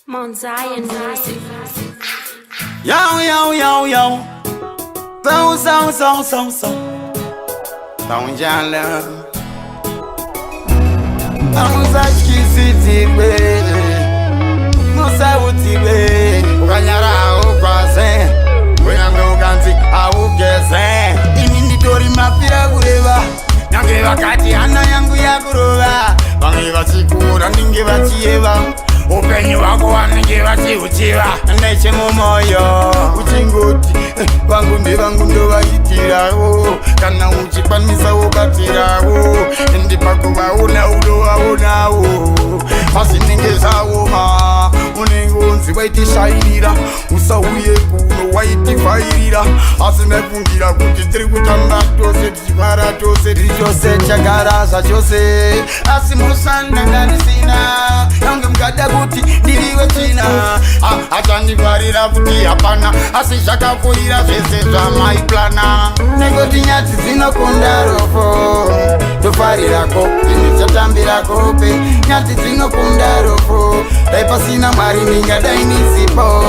Mount Zion Music. Yo, yo, yo, yo. So, so, so, so, so. Taunjala. Amusatyisidzirwe, musaudzirwe. Ukanyara haugwaze, kunyange ukanzi haugeze. Ini nditori mafira kureva, nyange vakati hana yangu yakurova. Vamwe vachikura ndinge vachiyeva, upenyu hwako vanenge vachiuchiva nechemumoyo uchingoti, "Eh, vangu ndevangu, ndovaitirawo." Kana uchikwanisa ubatsirawo, ndipakuvaona unovaonawo. Pazvinenge zvaoma unenge unzi waitishairira, usauye kuno, waitivhairira. Asi ndaifungira kuti tiri kutamba tose, tichifara tose, tiri chose, chagara zvachose. Asi musandanga ndisina yange mukada kuti ndiriwe tsvina. Achandivharira kuti hapana, asi zvakapfuurira zvese zvamaiplana, nekuti nyadzi dzinokunda rofo. Ndofarirako, ndichatambira kope. Nyadzi dzinokunda rofo, dai pasina Mwari ndingadai ndisipo.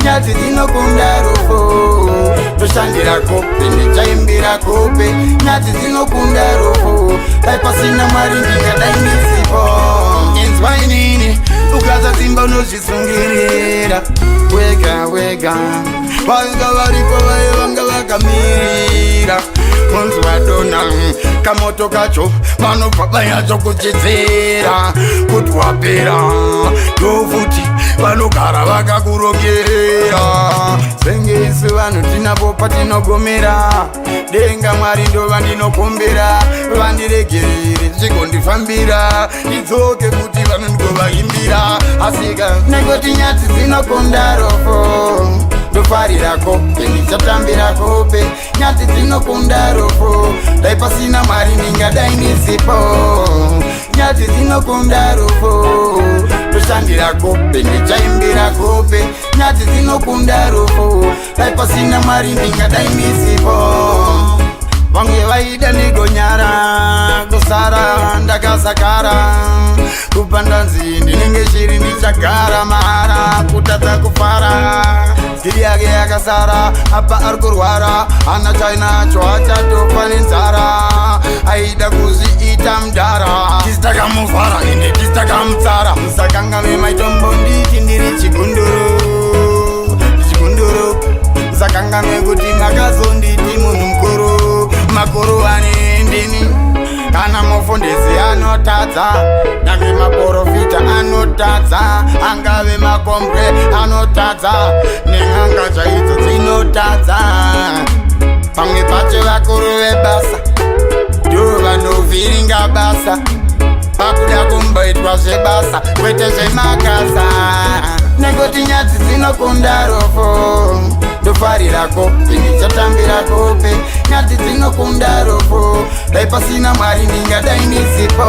Nyadzi dzinokunda rofo, ndoshandira kope, ndichaimbira kope. Nyadzi dzinokunda rofo, dai pasina Mwari ndingadai ndisipo. Inzwa inini, ukasatsimba unozvisungirira wega wega. Vanga varipo vaye vanga vakamirira munzi wadona kamoto kacho, vanobva vanyatsokuchidzira kuti wapera. Ndofuti vanogara vakakurongera senge isu vanhu tinapo patinogomera. Denga Mwari ndova ndinokumbira, vandiregerere, zvigondifambira, ndidzoke kuti vanhu ndigovaimbira. Asika nekuti nyadzi dzinokunda rofo. Ndofarira kope, ndichatambira kope. Nyadzi dzinokunda rofo, dai pasina Mwari ndingadai ndisipo. Nyadzi dzinokunda rofo, ndoshandira kope, ndichaimbira kope. Nyadzi dzinokunda rofo, dai pasina Mwari ndingadai ndisipo. Vamwe vaida ndigonyara, kusara ndakasakara, kubva ndanzi ndinenge shiri, ndichagara mahara, kutadza kufara. Skiri yake yakasara apa, ari kurwara, hana chainacho, achatofa nenzara. Aida kuzviita mudhara, tisi takamuvhara, ende tisi takamutsara. Musakangame maitombo nditi ndiri chigunduru, chigunduru. Musakangame kuti makazonditi munhu mukuru, makuru ane ndini. Kana mufundisi anotadza, nyange maprofita anotadza, angave makombwe anotadza, nen'anga chaidzo dzinotadza. Pamwe pacho vakuru vebasa ndo vanovhiringa basa, pakuda kumboitwa zvebasa kwete zvemakasa, nekuti nyadzi dzinokunda rofo. Ndofarira kope, ndichatambira kope. Nyadzi dzinokunda rofo, dai pasina Mwari ndingadai ndisipo.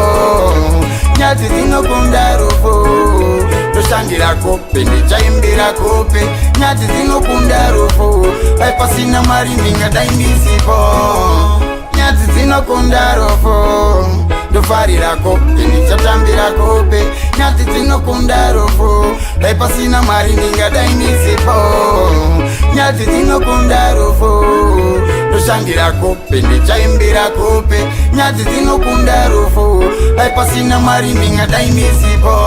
Nyadzi dzinokunda rofo, ndoshandira kope, ndichaimbira kope. Nyadzi dzinokunda rofo, dai pasina Mwari ndingadai ndisipo. Nyadzi dzinokunda rofo, ndofarira kope, ndichatambira kope. Nyadzi dzinokunda rofo, dai pasina Mwari ndingadai ndisipo. Nyadzi dzinokunda rofo, ndoshandira kope, ndichaimbira kope. Nyadzi dzinokunda rofo, dai pasina Mwari ndingadai ndisipo.